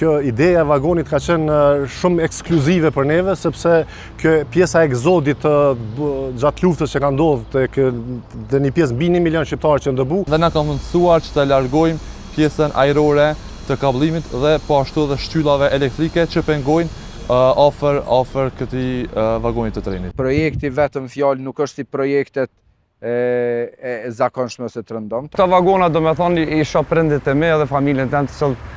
Kjo ideja e vagonit ka qenë shumë ekskluzive për neve, sepse kjo pjesa e egzodit gjatë luftës që ka ndodhë tek dhe një pjesë mbi 1 milion shqiptarë që dëbu. Dhe na ka mundësuar që të largojmë pjesën ajrore të kabllimit dhe po ashtu dhe shtyllave elektrike që pengojnë afër afër këtij vagoni të trenit. Projekti vetëm fjalë nuk është si projektet e, e zakonshme ose të rëndomta. Këta vagona, do me thonë, i shoh prindit e mi edhe familjen tem të cilët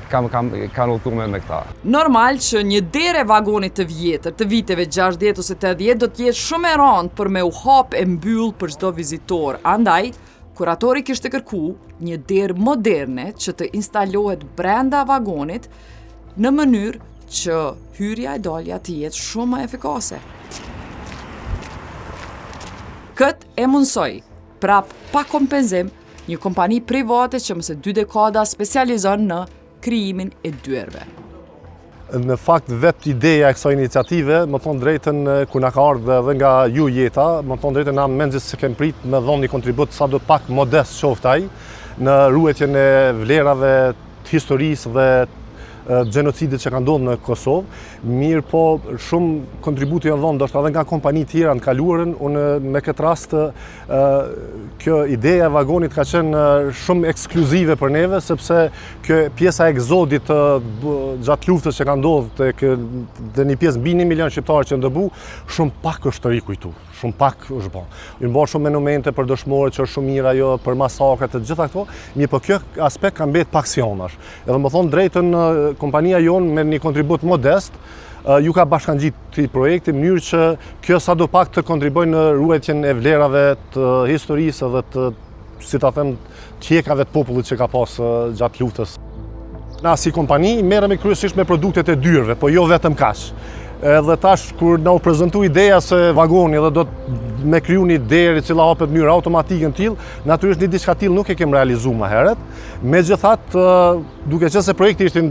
kam, kam, kanë udhëtu me me këta. Normal që një derë e vagonit të vjetër të viteve 60 ose 80 do të jetë shumë e rëndë për me u hap e mbyll për çdo vizitor. Andaj, kuratori kishte kërku një derë moderne që të instalohet brenda vagonit në mënyrë që hyrja e dalja të jetë shumë më efikase. Këtë e mundësoi, prap pa kompenzim, një kompani private që mëse dy dekada specializon në krijimin e dyerve. Në fakt, vetë ideja e kësaj iniciative, me thonë drejtën, ku na ka ardhë edhe nga ju jeta, me thonë drejtën, na mezi s'e kem prit me dhonë një kontribut sado pak modest qoftë ai, në ruajtjen e vlerave të historisë dhe gjenocidit që ka ndodhur në Kosovë, mirëpo shumë kontribute janë dhënë ndoshta edhe nga kompani tjera në kaluarën, unë me këtë rast kjo ideja e vagonit ka qenë shumë ekskluzive për neve, sepse kjo pjesa e egzodit gjatë luftës që ka ndodhur tek dhe një pjesë mbi 1 milion shqiptarë që dëbu, shumë pak është rikujtu. Shumë pak është bo. Janë bo shumë monumente për dëshmorët që është shumë mirë ajo, për masakrat të gjitha këto, mirëpo kjo aspekt ka mbet pak si anash. Edhe me thonë drejtën, kompania jonë me një kontribut modest, ju ka bashkangjit këtij projekti, në mënyrë që kjo sado pak të kontribojë në ruajtjen e vlerave të historisë edhe të, si ta them, të hjekave të popullit që ka pas gjatë luftës. Na si kompani merremi kryesisht me produktet e dyerve, po jo vetëm kaq. Edhe tash kur na u prezantu ideja se vagoni edhe do të me kriju një derë e cila hapet në mënyrë automatike në tillë, natyrisht një diçka tillë nuk e kem realizuar më herët. Megjithatë, duke qenë se projekti ishte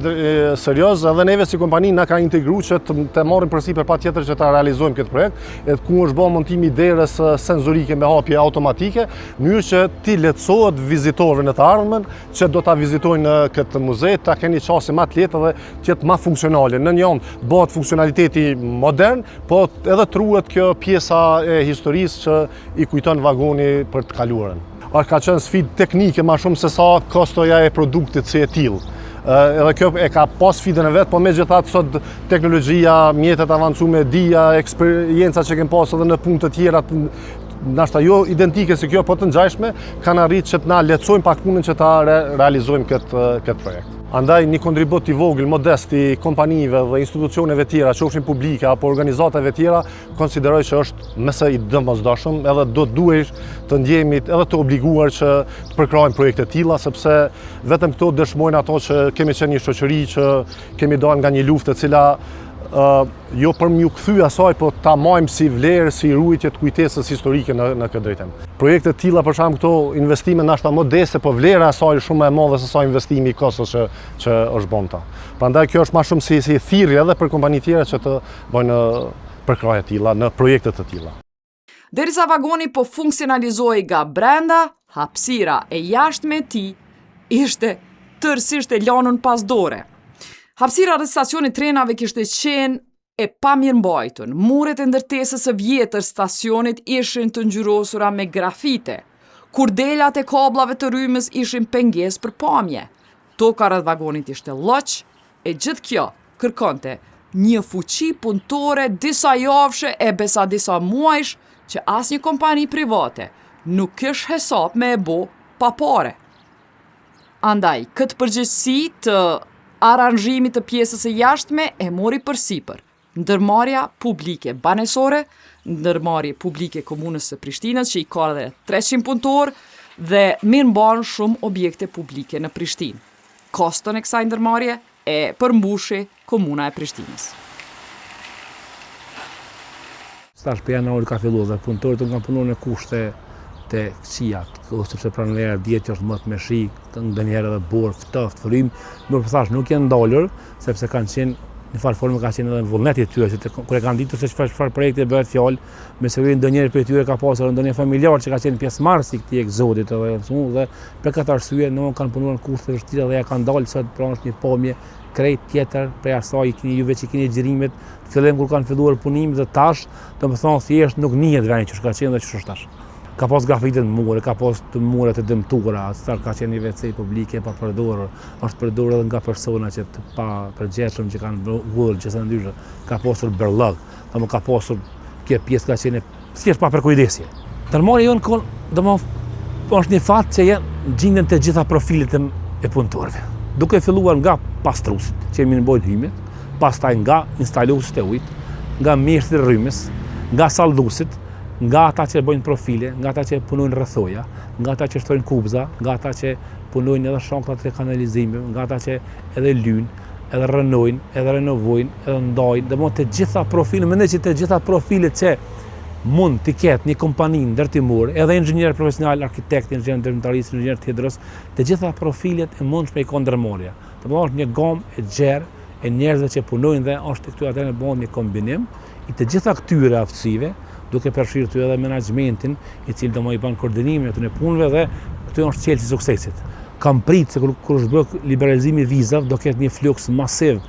serioz, edhe neve si kompani na ka integru që të, të marrim përsipër patjetër që ta realizojmë këtë projekt, edhe ku është bërë montimi i derës senzorike me hapje automatike, në mënyrë që t'i lehtësohet vizitorëve në të ardhmen që do ta vizitojnë këtë muze, ta kenë një qasje më të lehtë dhe të jetë më funksionale. Në një anë bëhet funksionaliteti modern, po edhe të ruhet kjo pjesa e historisë që i kujton vagoni për të kaluarën. A ka qenë sfidë teknike ma shumë se sa kostoja e produktit si e tillë. Edhe kjo e ka pas sfidën e vet, po megjithatë sot teknologjia, mjetet avancume, dija, eksperienca që kem pas edhe në punë të tjera nashta jo identike si kjo, po të ngjashme, kanë arrit që të na lehtësojnë pak punën që ta re, realizojmë këtë këtë projekt. Andaj një kontribut i vogël, modest i kompanive dhe institucioneve tjera, qofshin publike apo organizatave tjera, konsideroj që është mëse i domosdoshëm, edhe do të duhej të ndjehemi edhe të obliguar që të përkrahim projekte të tilla, sepse vetëm këto dëshmojnë ato që kemi qenë një shoqëri që kemi dalë nga një luftë e cila jo për m'ju kthy asaj, po ta majmë si vlerë, si ruajtje të kujtesës historike në, në këtë drejtim. Projekte të tilla për shembull këto investime nashta modeste, po vlera e saj është shumë më e madhe se sa investimi i kostos që që është bën ta. Prandaj kjo është më shumë si si thirrje edhe për kompani tjera që të bëjnë përkrahje të tilla në projekte të tilla. Derisa vagoni po funksionalizohej nga brenda, hapësira e jashtme e tij ishte tërësisht e lanun pas dore. Hapësira rreth stacionit trenave kishte qenë e pamirëmbajtun. Muret e ndërtesës së vjetër stacionit ishin të ngjyrosura me grafite. Kurdelat e kabllave të rrymës ishin pengesë për pamje. Toka rreth vagonit ishte lloç, e gjithë kjo kërkonte një fuqi punëtore disa javëshe e besa disa muajsh që asnjë kompani private nuk kish hesap me e bo pa pare. Andaj, këtë përgjegjësi të aranzhimit të pjesës së jashtme e mori përsipër ndërmarrja publike banesore, ndërmarrje publike komunës së Prishtinës që i ka edhe 300 punëtorë dhe mirëmban shumë objekte publike në Prishtinë. Koston e kësaj ndërmarrje e përmbushi Komuna e Prishtinës. Tash për janar ka fillu dhe punëtorët kanë punu në kushte të këqija, sepse pranvera dihet që është mot me shi, ndonjëherë edhe borë, ftohtë, frymë, mirëpo thash nuk janë ndalur, sepse kanë qenë Në farë forme ka qenë edhe vullnet i tyre, që kur e kanë ditur se çfarë çfarë projekti bëhet fjalë, me siguri ndonjëri prej tyre ka pasur ndonjë familjar që ka qenë pjesëmarrës i këtij ekzodit edhe mësu, dhe për këtë arsye në kanë punuar në kushte të vështira dhe ja kanë dalë sot pra është një pamje krejt tjetër prej asaj i keni juve që keni xhirimet në fillim kur kanë filluar punimet dhe tash, domethënë thjesht nuk njihet vendi qysh ka qenë dhe qysh është tash. Ka pas grafite në mure, ka pas të mure të dëmtuara, atë ka qenë një WC publike pa përdorur, është përdorur edhe nga persona që të papërgjegjshëm që kanë vënë gjëra ndryshe, ka pasur bërllog, domethënë ka pasur kjo pjesë ka qenë thjesht pa përkujdesje. Ndërmarrja jonë kon, domethënë është një fat që janë gjinden të gjitha profilet e, e punëtorëve. Duke filluar nga pastruesit që mirë bojnë hymjet, pastaj nga instaluesit e ujit, nga mjeshtrit e rrymës, nga salduesit, nga ata që bëjnë profile, nga ata që punojnë rrethoja, nga ata që shtrojnë kubza, nga ata që punojnë edhe shahtat e kanalizimeve, nga ata që edhe lyjnë, edhe rrënojnë, edhe renovojnë, edhe ndajnë, domethënë të gjitha profilet, mendoj që të gjitha profilet që mund të ketë një kompani ndërtimore, edhe inxhinier profesional, arkitekt, inxhinier ndërtimtarisë, inxhinier të hidros, të gjitha profilet e mundshme i ka ndërmarrja. Domethënë është një gamë e gjerë e njerëzve që punojnë dhe është këtu atëherë bëhet një kombinim i të gjitha këtyre aftësive, duke përfshirë këtu edhe menaxhmentin, i cili domethënë i bën koordinimin e këtyre punëve dhe këtu është çelësi i suksesit. Kam pritë se kur, kur është bërë liberalizimi i vizave, do ketë një fluks masiv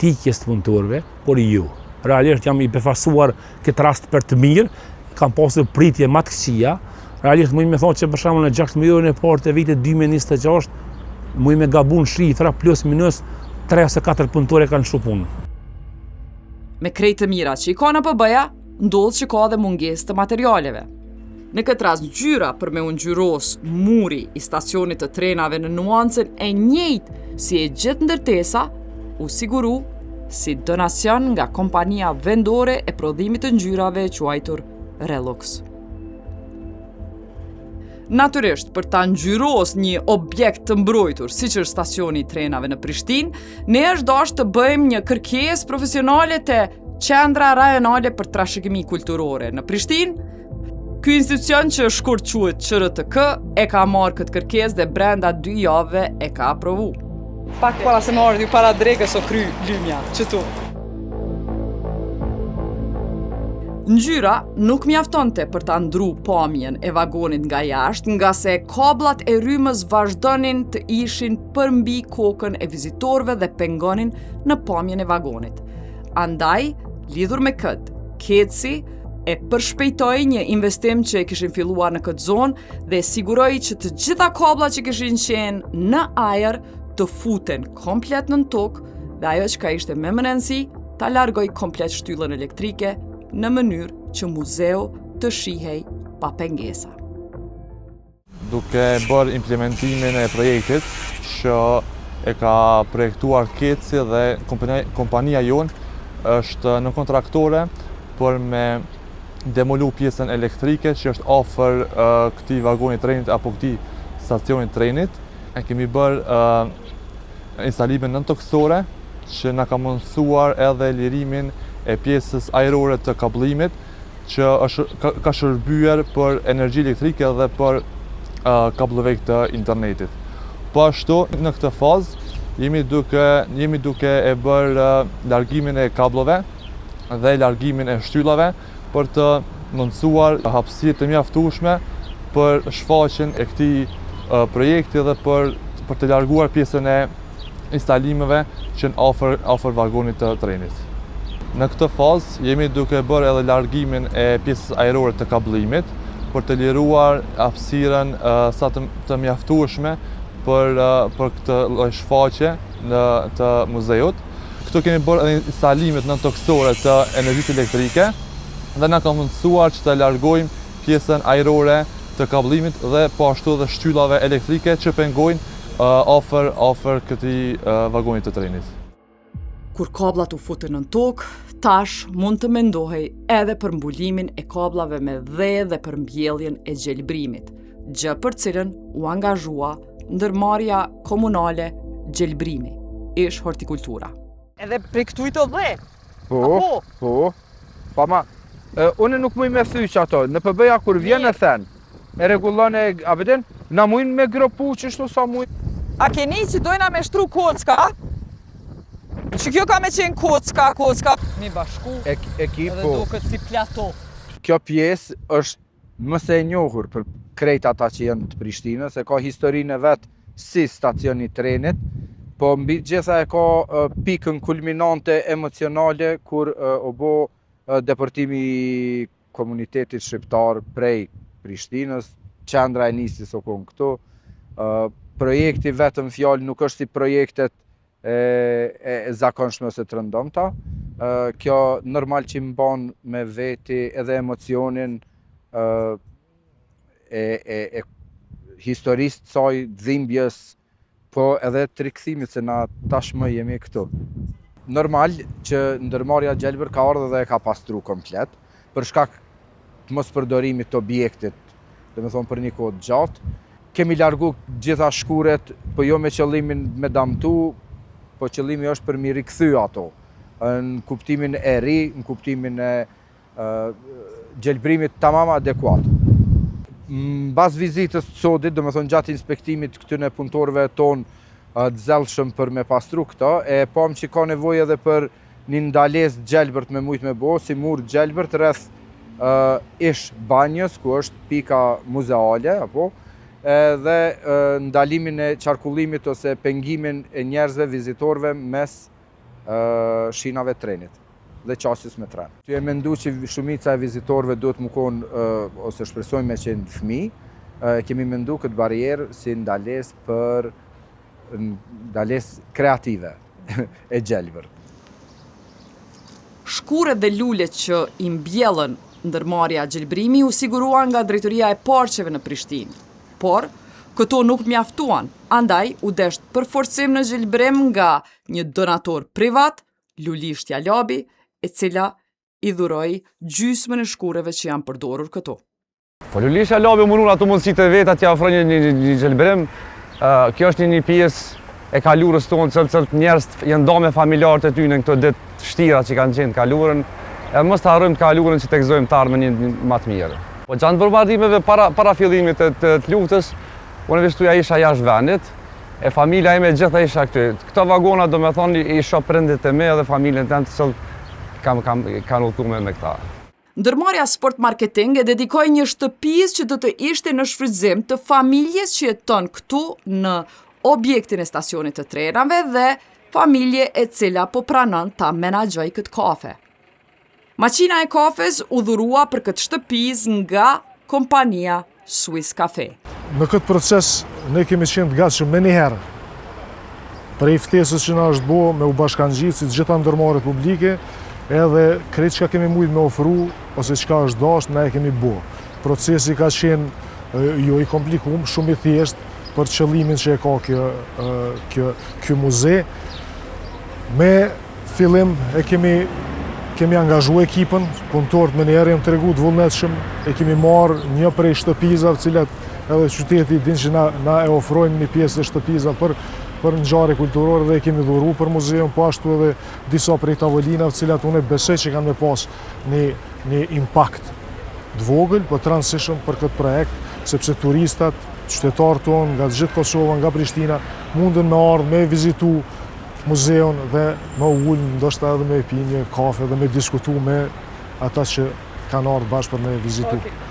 të ikjes të punëtorëve, por jo. Realisht jam i befasuar këtë rast për të mirë, kam pasur pritje më të këqija. Realisht muj me thonë që për shembull në 6 mujorin e parë të vitit 2026, muj me gabu në shifra plus minus 3 ose 4 punëtorë kanë lshu punën. Me krejt të mira që i ka NPB-ja, ndodh që ka dhe mungesë të materialeve. Në këtë rast ngjyra për me u ngjyros muri i stacionit të trenave në nuancën e njëjtë si e gjithë ndërtesa, u siguru si donacion nga kompania vendore e prodhimit të ngjyrave e quajtur Relux. Natyrisht, për ta ngjyros një objekt të mbrojtur, siç është stacioni i trenave në Prishtinë, ne është dashur të bëjmë një kërkesë profesionale te Qendra Rajonale për Trashëgimi Kulturore në Prishtinë. Ky institucion që shkurt quhet QRTK e ka marrë këtë kërkesë dhe brenda dy javëve e ka aprovu. Pak para se më ardhi para drekës o kry lymja, qëtu. Ngjyra nuk mjaftonte për ta ndru pamjen e vagonit nga jashtë, ngase kabllat e rrymës vazhdonin të ishin përmbi kokën e vizitorëve dhe pengonin në pamjen e vagonit. Andaj, lidhur me këtë, KEDS-i e përshpejtoi një investim që e kishin filluar në këtë zonë dhe siguroi që të gjitha kabllat që kishin qenë në ajër të futen komplet nën tokë dhe ajo çka ishte me më rëndësi, ta largoi komplet shtyllën elektrike në mënyrë që muzeu të shihej pa pengesa. Duke bërë implementimin e projektit që e ka projektuar KEDS-i dhe kompania jonë është nënkontraktore për me demolu pjesën elektrike që është afër këtij vagoni trenit apo këtij stacionit trenit. E kemi bërë instalime nëntokësore që na ka mundësuar edhe lirimin e pjesës ajrore të kabllimit që është ka, ka shërbyer për energji elektrike dhe për uh, kabllëvek të internetit. Po ashtu në këtë fazë jemi duke jemi duke e bërë uh, largimin e kabllove dhe largimin e shtyllave për të mundësuar hapësirë të mjaftueshme për shfaqjen e këtij projekti dhe për për të larguar pjesën e instalimeve që janë afër afër vagonit të trenit. Në këtë fazë jemi duke bërë edhe largimin e pjesës ajrore të kabllimit për të liruar hapësirën sa të, të mjaftueshme për për këtë lloj shfaqje në të muzeut. Këtu kemi bërë edhe instalimet nëntokësore të energjisë elektrike dhe na ka mundësuar që të largojmë pjesën ajrore të kabllimit dhe po ashtu edhe shtyllave elektrike që pengojnë afër afër këtij vagoni të trenit. Kur kabllat u futën nën tokë, tash mund të mendohej edhe për mbulimin e kabllave me dhe dhe për mbjelljen e gjelbrimit, gjë për cilën u angazhua ndërmarrja komunale Gjelbrimi, ish hortikultura. Edhe prej këtu i të dhe? Po, po, po, pa ma, unë nuk muj me thy që ato, NPB-ja kur vjen e then, e rregullon e, a po din, na mujnë me gropu qështu sa muj. A keni që dojna me shtru kocka? Që kjo ka me qenë kocka, kocka. Mi bashku, E, e ki, edhe po. duket si plato. Kjo pjesë është më se e njohur për krejt ata që janë të Prishtinës, e ka historinë e vet si stacioni i trenit, po mbi të gjitha e ka pikën kulminante emocionale kur u bo deportimi i komunitetit shqiptar prej Prishtinës, qendra e nisjes u kon këtu. Projekti vetëm fjalë nuk është si projektet e, e zakonshme ose të rëndomta. Kjo normal që mban me veti edhe emocionin e, e, e historisë të saj, dhimbjes, po edhe të rikthimit se na tashmë jemi këtu. Normal që ndërmarrja Gjelbër ka ardhur dhe e ka pastru komplet, për shkak të mos përdorimit të objektit, do me thonë për një kohë të gjatë. Kemi largu gjitha shkuret, po jo me qëllimin me damtu, po qëllimi është për mi rikthy ato, në kuptimin e ri, në kuptimin e gjelbrimit tamam adekuat. Mbas vizitës të sodit, do me thonë gjatë inspektimit këtyne punëtorëve tonë të zellshëm për me pastru këto, e pam që ka nevojë edhe për një ndalesë gjelbërt me mujt me bo, si mur gjelbërt rreth ish banjës, ku është pika muzeale, apo, edhe ndalimin e qarkullimit ose pengimin e njerëzve, vizitorëve mes shinave trenit dhe qasjes me tren. Ty e mendu që shumica e vizitorëve duhet më konë, ose shpresojmë me qenë fëmijë, kemi mendu këtë barrierë si ndalesë për ndalesë kreative e gjelbër. Shkuret dhe lulet që i mbjellën ndërmarrja Gjelbrimi u siguruan nga drejtoria e parqeve në Prishtinë. Por, këto nuk mjaftuan, andaj u desht përforcim në gjelbrim nga një donator privat, Lulishtja Labi, e cila i dhuroi gjysmën e shkureve që janë përdorur këtu. Po Lulishtja Labi u munu ato mundësitë e veta t'ja ofroj një, një, një, një gjelbrim. Kjo është një, një pjesë e kalurës tonë, cilët cilët njerëz janë nda me familjarët e tyne në këto ditë të vështira që kanë qenë të kalurën. Edhe mos të harrojmë të kalurën që të gëzojmë të ardhmen një, një më të mirë. Po gjatë bombardimeve para, para fillimit të, të, të luftës, unë veç tuja isha jashtë vendit, e familja ime gjitha isha këty. Këto vagona, do me thonë, i shoh prindit e mi edhe familjen tem të cilët kam, kam, kanë udhëtu me, me këta. Ndërmarrja Sport Marketing e dedikoi një shtëpizë që do të ishte në shfrytëzim të familjes që jeton këtu në objektin e stacionit të trenave dhe familje e cila po pranon ta menaxhojë këtë kafe. Maqina e kafes u dhurua për këtë shtëpizë nga kompania Swiss Cafe. Në këtë proces ne kemi qenë të gatshëm menjëherë prej ftesës që na është bo me u bashkangjit si të gjitha ndërmarrjet publike, edhe krejt çka kemi mujt me ofru ose çka është dasht na e kemi bo. Procesi ka qenë jo i komplikum, shumë i thjesht për qëllimin që e ka kjo kjo ky muze. Me fillim e kemi kemi angazhu ekipën, punëtorët menjëherë janë tregu të vullnetshëm, e kemi marrë një prej shtëpizave, cilat edhe qyteti din që na, na e ofrojmë një pjesë të shtëpizave për, për ngjarje kulturore dhe e kemi dhuru për muzeun, po ashtu edhe disa prej tavolinave, cilat unë besoj që kanë me pas një, një impakt të vogël, po të rëndësishëm për këtë projekt, sepse turistat, qytetarët tonë nga gjithë Kosova, nga Prishtina, mundën me ardhë, me vizitu muzeun dhe me u ulë, ndoshta edhe me pi një kafe dhe me diskutu me ata që kanë ardhë bashkë për me vizitu. Okay.